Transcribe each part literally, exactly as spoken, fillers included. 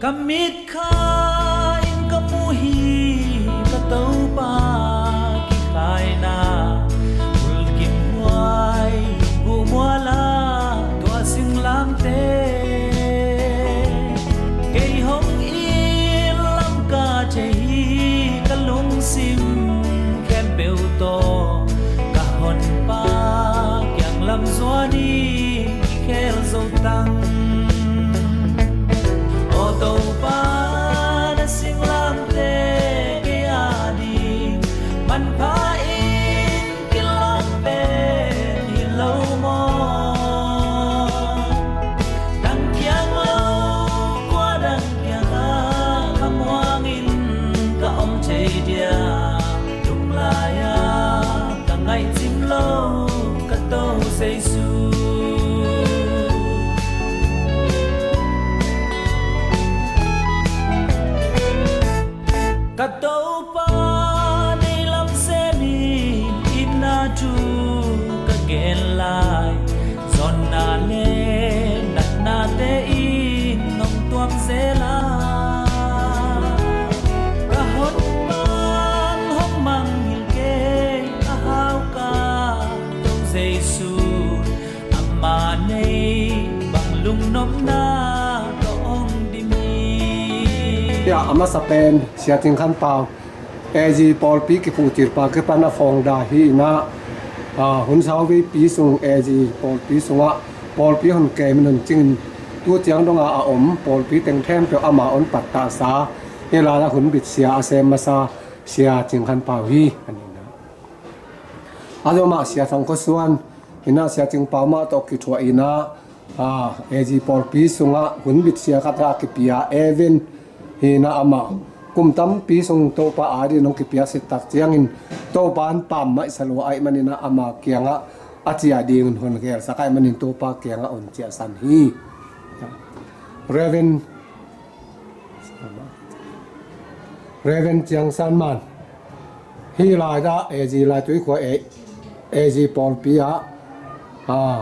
Ka mitkha in ka muh hi ka Topa kikhaina, bulkimhuai buhmuala tua singlamte. Kei hong it lam ka thei hi, ka lungsim khempeuh tawh ka Honpa kiang lam zuan hi, kikhel zo tang. Aw Topa, na singlamte kei ading manpha in kilawm pen hi lo maw? Dang kiang lo, kua dang kiangah khamuangin ka om thei dia? Lunglai-a ka ngaihcim lo ka To Jesu. Ka Topa, nei lam semin itna thu ka gen lai. Zonna le natnate in hong tuam zel a, ka Honpa hong mangngilh kei a hau ka To Jesu. Ama nei bang lungnopna tawh hong dim hi. Sia, a masa pen Sia Cing Khan Pau, A G pawlpi kiphucil pa kipan a founder hi in ah, ah, hun sau veipi sung A G pawlpi sungah pawlpi hong kemin hong cingin tu ciang dongah a om pawlpi teng khempeuh amah hong pattahsa, hih lai-ah hunbit sia a sem masa Sia Cing Khan Pau hi. A ni in ah a zomah Sia Thang Khua Suan in ah Sia Cing Pau mah tawh kithuah in ah, ah, A G pawlpi sungah hunbit sia khat a kipia Evan hi in ah, amah kum tampi sung Topa ading hong kipiak sittak ciangin Topa in pammaih sa lua ahih manin ah ama kiangah a ciah dingin hon gelsak ahih manin Topa kiangah hon ciahsan hi. Reverend Reverend Ciang San Man, hih lai-ah A G Laitui khua A-, A G pawlpi ah, ah,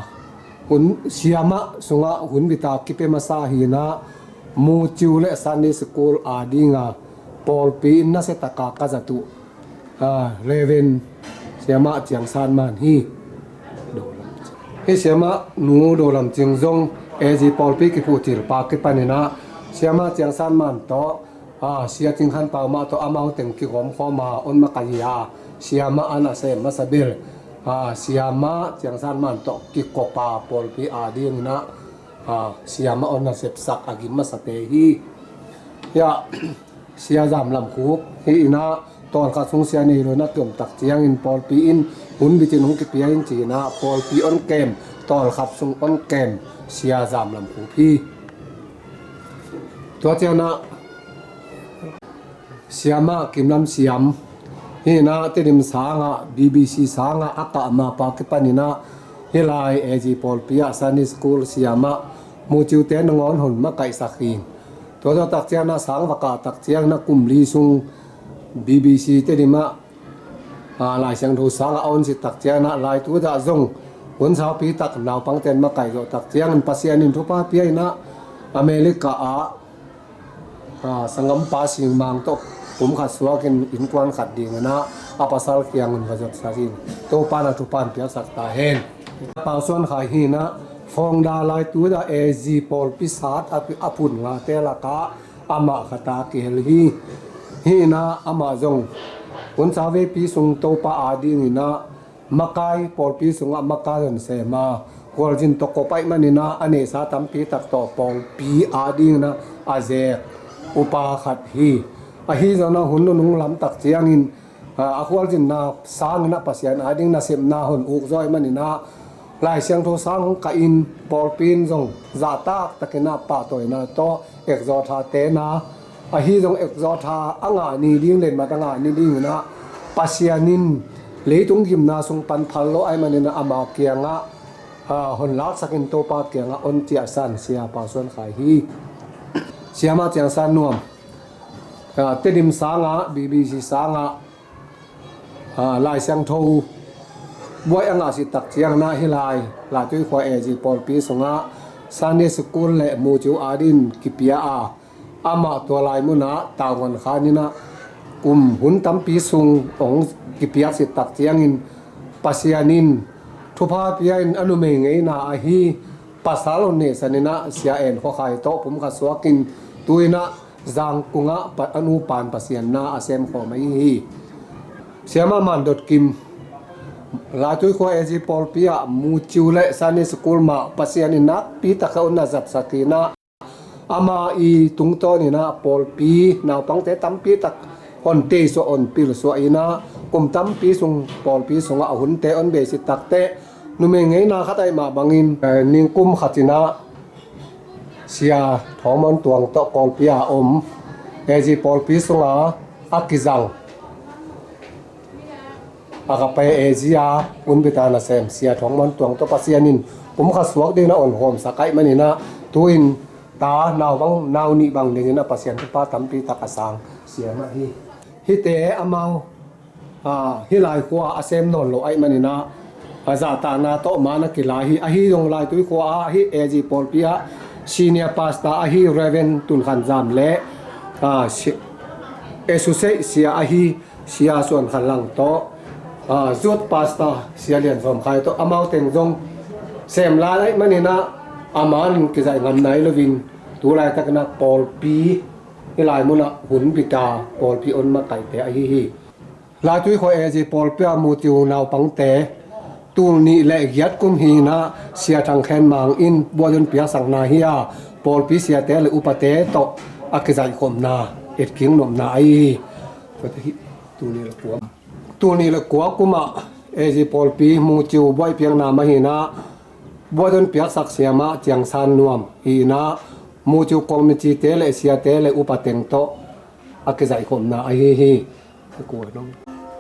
hun siamah sungah hunbit a kipia masa hi in ah, Mu Ciu le Sunday School adinga pawlpi in nasia taka ka zat uh, ah, Reverend Siamah Ciang San Man hi. Hih Siamah nu Do Lam Cing zong A G pawlpi kiphucil pa kipan in ah Siamah Ciang San Man tawh, ah, Sia Cing Khan Pau mah tawh amau teng kigawmkhawm a hong makaih a, siamah a nasem masa bel, ah, Siamah Ciang San Man tawh kikop a pawlpi ading in ah, ah, siamah hong nasepsak a gim masate hi. Hiah Sia Zam Lam Khup hi in ah, tawlkhat sung sia nei lo in ah kiom tak ciangin pawlpi in hunbit in hong kipia in ci in ah pawlpi hong kem tawlkhat sung hong kem Sia Zam Lam Khup hi. Tua ciang ah Siamah Kim Lam Siam hi in ah Tedim sangah B B C sangah a kah ma pa kipan in ah hih lai A G pawlpi ah Sunday School siamah Mu Ciu te nangawn hon makaihsak hi. Tua zawh tak ciang ah sang va kah tak ciang ah kum li sung B B C Tedim ah, ah, Lai Siangtho sangah a hong sit tak ciang ah Laitui ah zong hun saupi tak naupangte in makaih zawh tak ciangin Pasian in thupha pia in ah America ah, ah, sanggampa Sing Mang tawh kum khat suakin innkuan khat ding in ah a pasal kiangah hong va zawhsak hi. Topa in a thupha hong piaksak ta hen. Pau Suan Khai hi in ah founder Laitui ah A G pawlpi sat a pi-, a phun ngate lakah amah khat a kihel hi. Hi in ah amah zong hun sau veipi sung Topa ading in ah makai, pawlpi sungah makai hong sem a, khualzin tawh kop ahih manin ah a neihsa tampi tak tawh pawlpi ading in ah a zek upa khat hi. Ahi zongin ah hun nunung lam tak ciangin, ah, a khualzinna sangin ah Pasian ading nasepna hon uk zaw ahih manin ah Lai Siangtho sang hong kah in pawlpi in zong zahtak takin ah pahtawina tawh exhorter te na, ahi zong exhorter a ngah ni ding, letmat a ngah ni ding in ah Pasian in leitung gimna sung pan phal lo ahih manin ah ama kiangah, ah, hon laksak in Topa kiangah hon ciahsan Sia Pau Suan Khai hi. Siamah Ciang San Nuam, ah, Tedim sangah, B B C sangah, ah, Lai Siangtho buai a ngah sit tak ciang ah hih lai Laitui khua A G pawlpi sungah Sunday School le Mu Ciu ading kipia a, Amah tua lai munah tavuan khaninah kum hun tampi sung hong kipiaksit tak ciangin Pasian in thupha pia in a numei ngeina ahi pasal hon nehsaninah Sia En Khua Khai tawh pumkhat suakin tuinah Zangkungah pa-, a nupa'n Pasian na a semkhawm ahi hi. Siamah Man Dot Kim Laitui khua A G pawlpi ah Muciu le Sunday School mah Pasian in nakpi takah hong na zatsak inah ama i tungtawninah pawlpi naupangte tampi tak hon teisuah hon pilsuah inah kum tampi sung pawlpi sungah a hunte hon beisit takteh numei ngeina khat aih mah bangin, eh, ningkum khatinah Sia Thawng Mon Tuang tawh Kawlpi a om A G pawlpi sunga a kizang a ka pai A G a hunbita nasem Sia Thawng Mon Tuang tawh Pasian in pumkhat suak dingin a hon khawmsak aih maninah tuin ta nau bang nau nih bang dinginah Pasian thupha tampi tak a sang siam ahi. Hihte amau, ah, hih lai khua a sem nawn lo aih maninah a zahtakna tawh man a kila hi. Ahi zong Laitui khua ah hih A G pawlpi ah senior pastor ahi Reverend Tun Khan Zam le, ah, si-, associate sia ahi Sia Suan Khan Lang tawh, ah, youth pastor Sia Lian Sawm Khai tawh amau teng zong sem lai aih maninah a man kizaih ngam nai loin tu laitakinah pawlpi hih lai munah hunbita pawlpi hong makaihte ahi hi. Laitui khua A G pawlpi ah Muciu naupangte tul nih le giat kum hi inah Sia Thang Khen Mang in buaih hong piaksakna hi a, pawlpi siate le upate tawh a kizaihkhopna etkik nopna ahi hi. Tul nih le kua, tul nih le kua kum ah A G pawlpi Muciu buaih piakna mah hi inah buaih hong piaksak siamah Ciang San Nuam hi inah Muciu committee-te le siate le upa teng tawh a kizaihkhopna ahi hi.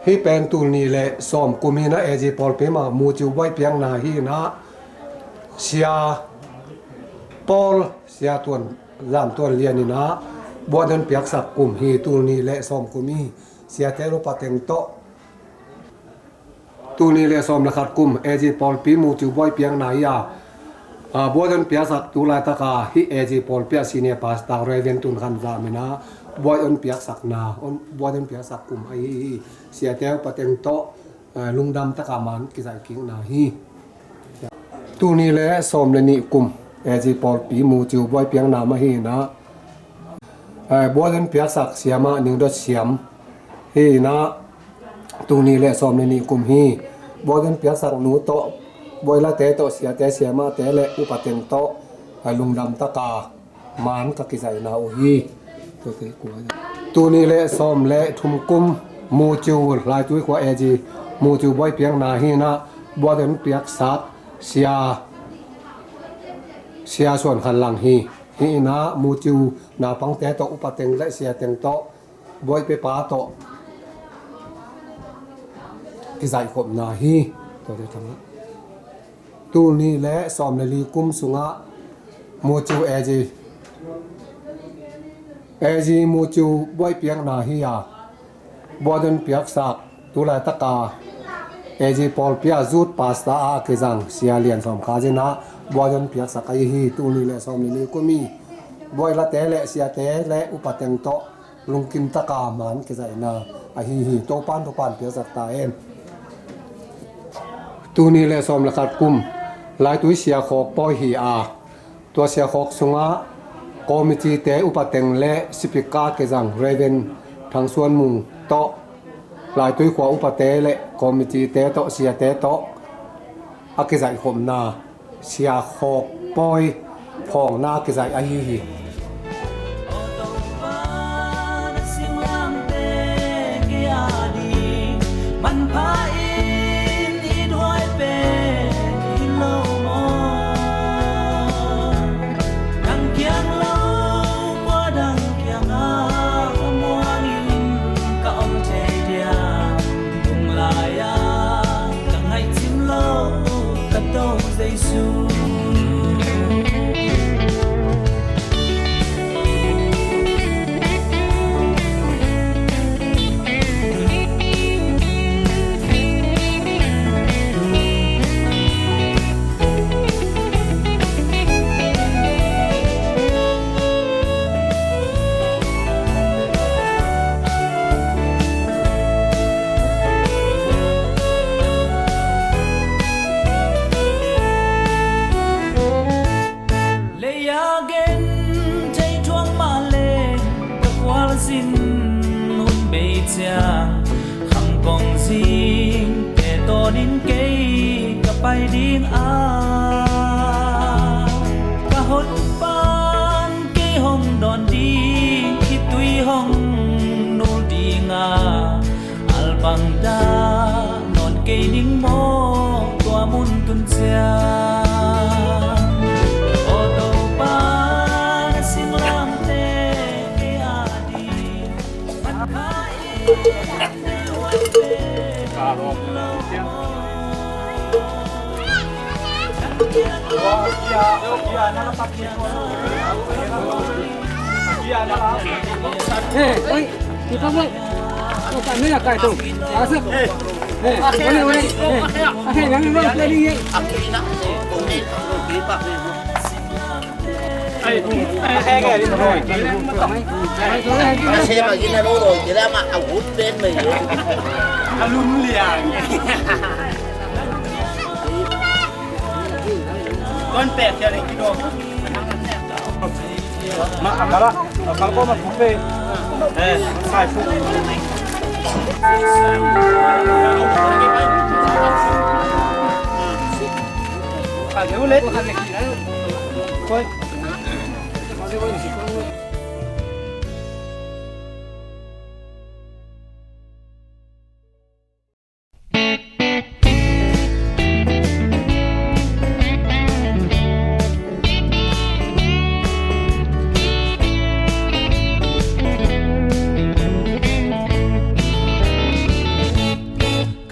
Hih pen tul nih le sawm kum hi inah A G pawlpi mah Muciu buaih piakna hi inah Sia Paul, Sia Tuan, Zam Tuan Lian inah buaih hong piaksak kum hi. Tul nih le sawm kum hi. Siate le upa teng tawh tul nih le sawm le khat kum A G pawlpi Muciu buaih piakna hi a, a, buaih hong piaksak tu laitaka hih A G pawlpi ah senior pastor Reverend Tun Khan Zam inah buaih hong piaksakna, hong, buaih hong piaksak kum ahi hi. Siate upa teng tawh, a, lungdam taka man kizaihkikna hi. Tul nih le sawm le nih kum A G pawlpi Muciu buaih piakna mah hi inah, eh, buaih hong piaksak siamah Ning Dot Siam hi inah tul nih le sawm le nih kum hi. Buaih hong piaksak nu tawh buaih late tawh siate siamahte le upa teng tawh, eh, lungdam taka man ka kizaihna uh hi. Tul nih le sawm le thum kum Muciu Laitui khua A G Muciu buaih piakna hi inah buaih hong piaksak Sia, Sia Suan Khan Lang hi. Hi inah Muciu naupangte tawh upa teng le sia teng tawh buaih piapa tawh kizaihkhopna hi. Tul nih le sawm le li kum sungah Muciu A G, A G Muciu buaih piakna hi a, buaih hong piaksak tu laitaka A G pawlpi ah youth pastor a kizang Sia Lian Sawm Kha Zin ah buaih hong piaksak ahi hi. Tul nih le sawm le li kum hi. Buaih late le siate le upa teng tawh lungkim taka man kizaihna ahi hi. Topa'n thupha hong piaksak ta hen. Tul nih le sawm le khat kum Laitui Sia Khawk pawi hi a, tua Sia Khawk sungah committee-te upa teng le speaker kizang Reverend Thang Suan Mung tawh Laitui khua upate le committee-te tawh siate tawh a kizaihkhopna Sia Khawk pawi phawngna kizaih ahi hi. Manpha in i duai pen hi lo maw? Nang kiang lo kua dang kiangah ka muang in ka om thei dia. Tung lai-a ka ngaihcim lo ka do Jesu. ciang khang kong zingte tawnin kei ka pai ding a, ka honpa'n kei hong dawn ding, khitui hong nul ding a, albang dah nawn kei ning maw tua mun tun ciang. Aw Topa, na singlamteh kei a ding man pha in.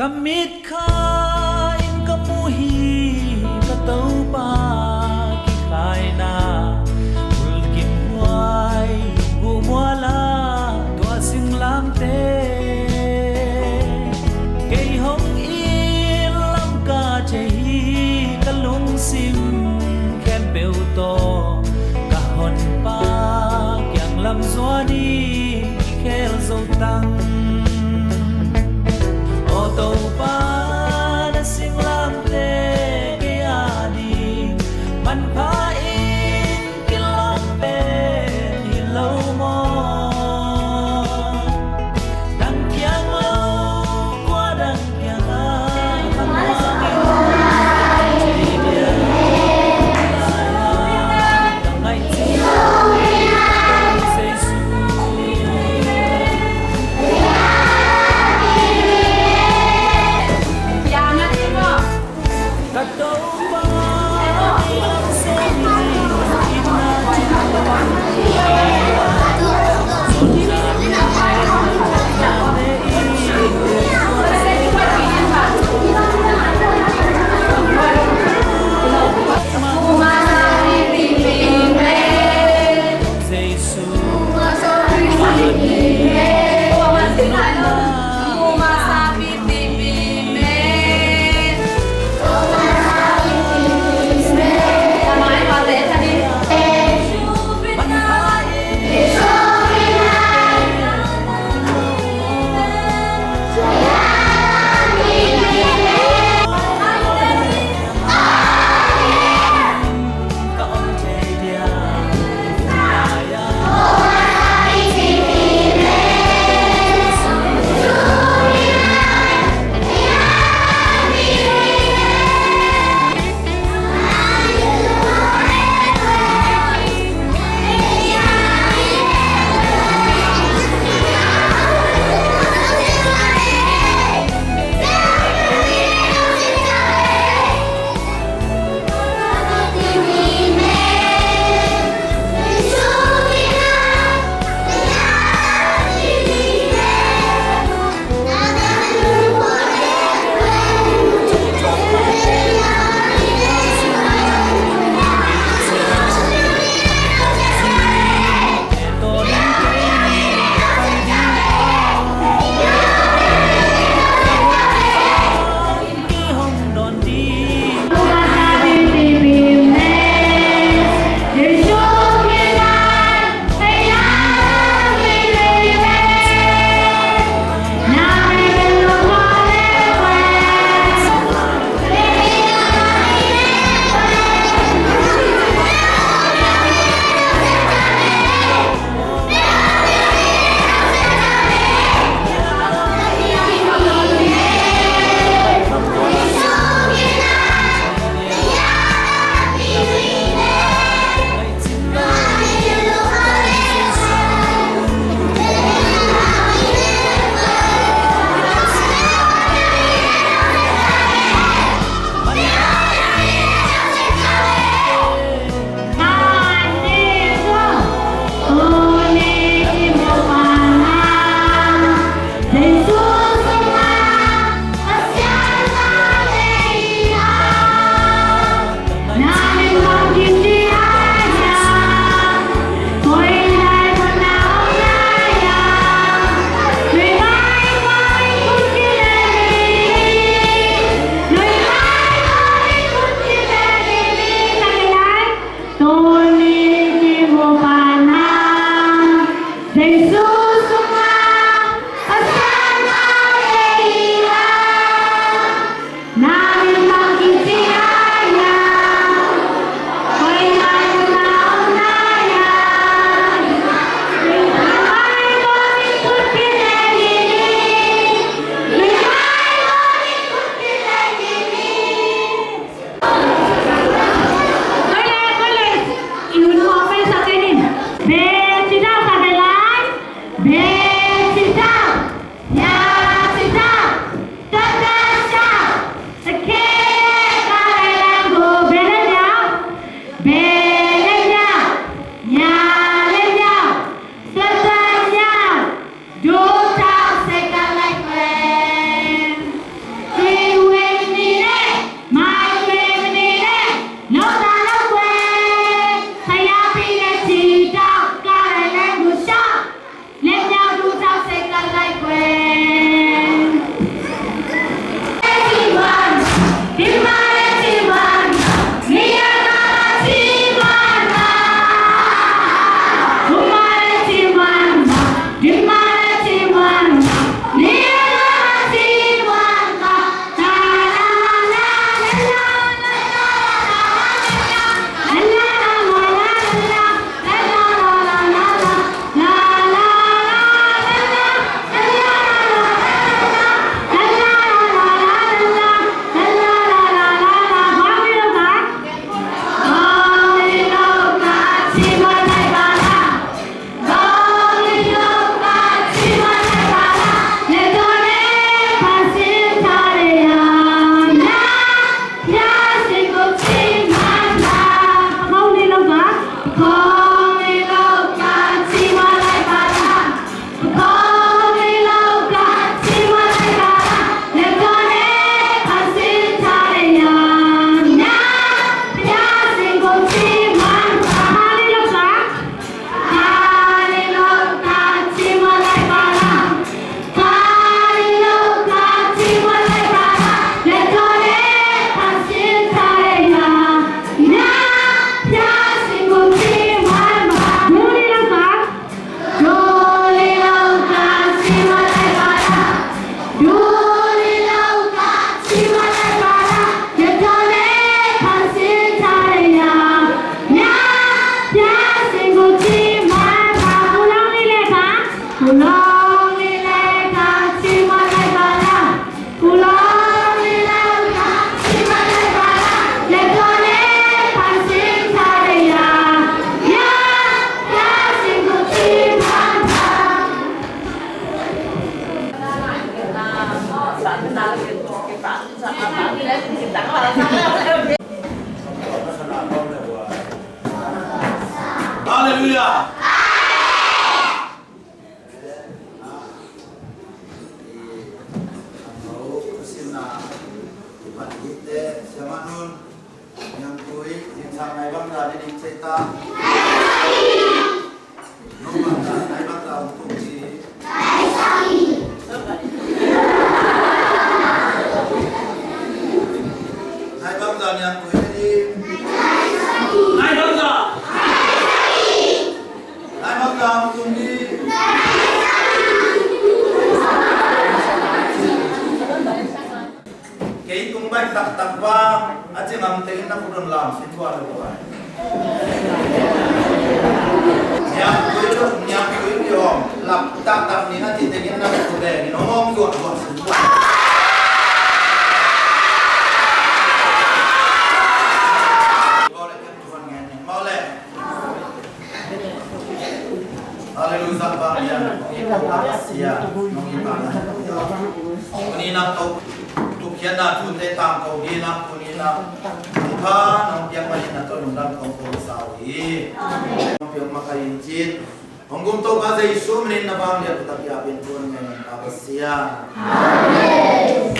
Ka mit kha in ka muh hi ka Topa kikhaina, bulkimhuai guhmual a tua singlamteh. Kei hong it lam ka ciah hi, ka lungsim khempeuh tawh ka honpa kiang lam zuan in kikhel zo tang. Aw Topa, na singlamteh kei a ding manpha in kilawm pen hi lo maw? Dang kiang lo, kua dang kiang a, Taktak pa, a ci ngam tengin na khut hong lam sin tua lo ai. Niam tui lo, niam tui lo, lap taktak ni na ci tengin na khut bengin hong zuak zuak sin tua. Mawle, kem tuan ngen ni. Mawle. Hallelujah, vanglian kong it Topa Pasian, nong it na. Tuni na tuk, tuk khiatna thute tangko dingin, tuni na thupha nong piak manin na tawh lungdam kong ko sa uh hi. Nong piak makaih in cin. Hong gum Topa Jesu minin na vanglian tuk a piak in tuan ngen Topa Pasian. Amen.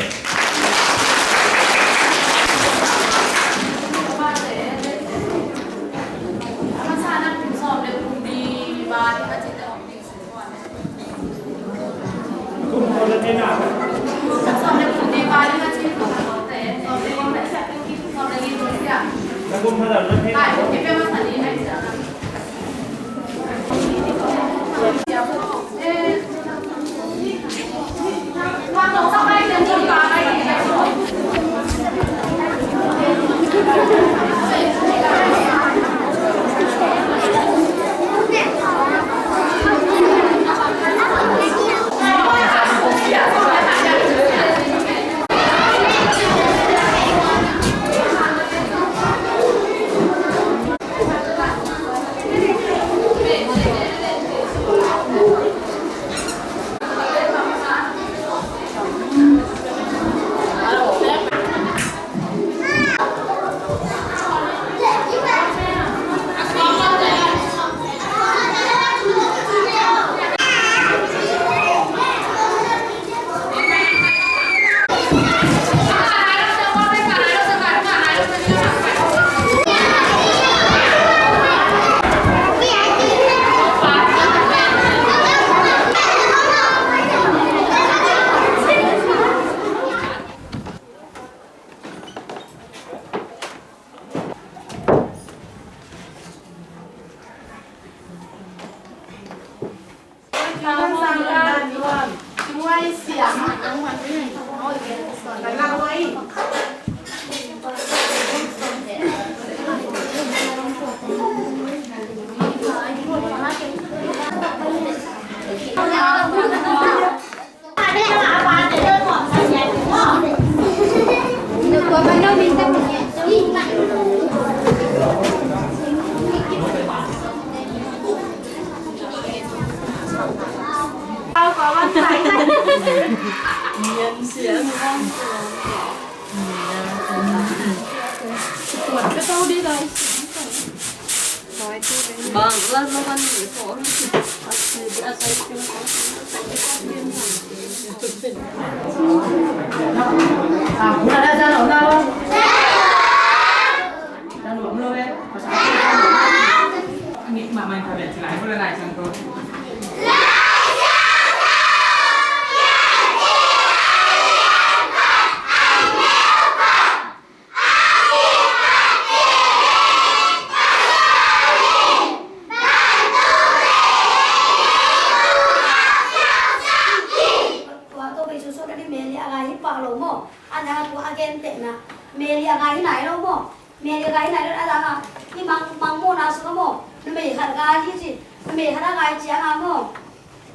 Tua tawh pai Jesu na ding Mary a ngai hi pah lo maw? A nang a tua a gentehna Mary a ngai hi nai lo maw? Mary a ngai hi nai lo a dang a i mang, mang mawhna sungah maw? Numei khat ngai hi ci. Numei khat a ngai ciangah maw?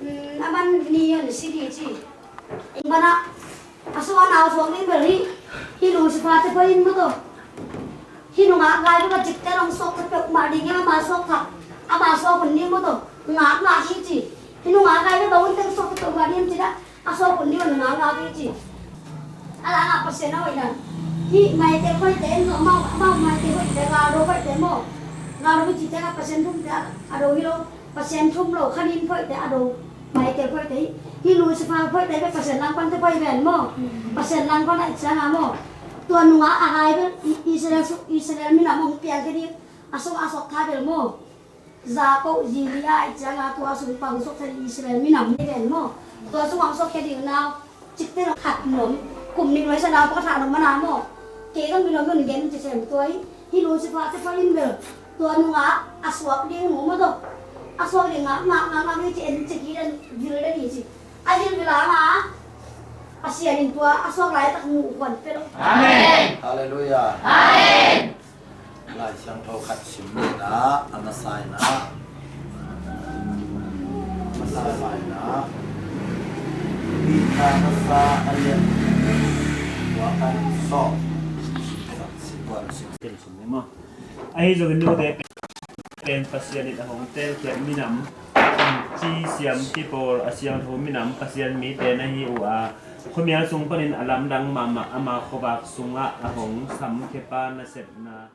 Um, a man ni on si ding ci. Ing mana a sungah nau suak ding bel hi. Hi Lucifer te poi in maw tawh. Hi nungak ngai bek a cikte dong suak ta peuhmah ding hiam, ama suak thak, ama suak hun ding maw tawh. Ngak ngak hi ci. Hi nungak ngai bek bang hun teng suak ta peuhmah ding hiam ci dah. A suak hun ding a nungak ngak hi ci. A la ngak Pasian a hoih dan. Hi Michael hoihte in maw, amau, amau Michael hoihte, Galdo hoihte maw. Galdo hoih cite ngak Pasian thumte a do hi lo. Pasian thum lo, kha nin phoihte a do, Michael phoihte hi, hi Lucifer phoihte bek Pasian langpangte phoih ven maw? Pasian langpang a i cianga maw? Tua nungah a hai bel I-, Israel su-, Israel minam hong piang khe ding a sung a suak tha bel maw? Jakob zi li a i cianga tua sung pang suak tha ding Israel minam hi ven maw? Tua sung hong suak khe ding nau. Cikte nong khat nong kum ning loi sa nau pa ka thah nong mana maw? Kei kang mi nong mi nong gen ci sem tua hi. Hi Lucifer te phoih in bel tua nungah a suak ding mu maw tawh. A suak ding ngak ngak ngak ngak hi ci en ci ki den vil den hi ci. A vil vil a ngak. Pasian in tua a suak laitak mu uh khuan pe lo. Amen. Halleluiah. Amen. Lai Siangtho khat sim ni na, a masa in ah, a masa in ah, Peter masa a lian kua, a neu sawm. Sim, sim, sim, sim ni maw. Ahi zongin note pen Pasian in a hong teelkhiat minam, ci siam kipawl a siangtho minam, Pasian mite na hi uh a, khuamial sung panin a lamdang mahmah ama khuavak sungah a hong samkhia pa nasepna